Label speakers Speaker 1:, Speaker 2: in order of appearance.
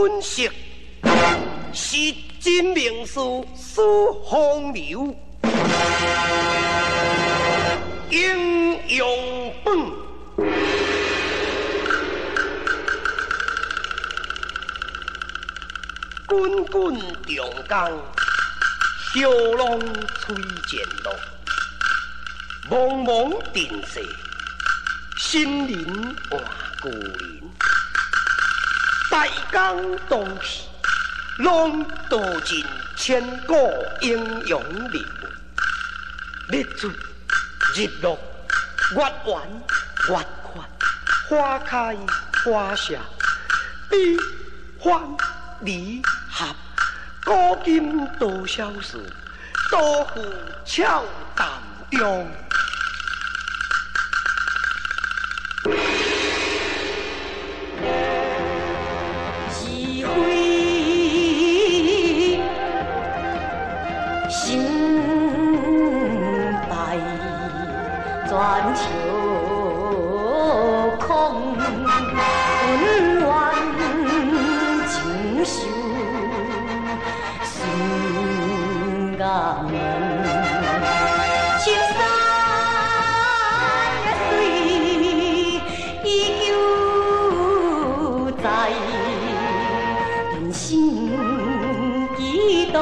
Speaker 1: 本色，是真名士使风流，英雄本。滚滚长江，啸浪吹前路，茫茫尘世，新人换旧人，大江东去，拢道尽千古英雄人物。日出日落，月圆月缺，花开花谢，悲欢离合，古今多少事，都付笑谈中。
Speaker 2: 是非成败全笑空，恩怨情仇顺衙门。青山水依旧在，人生几多。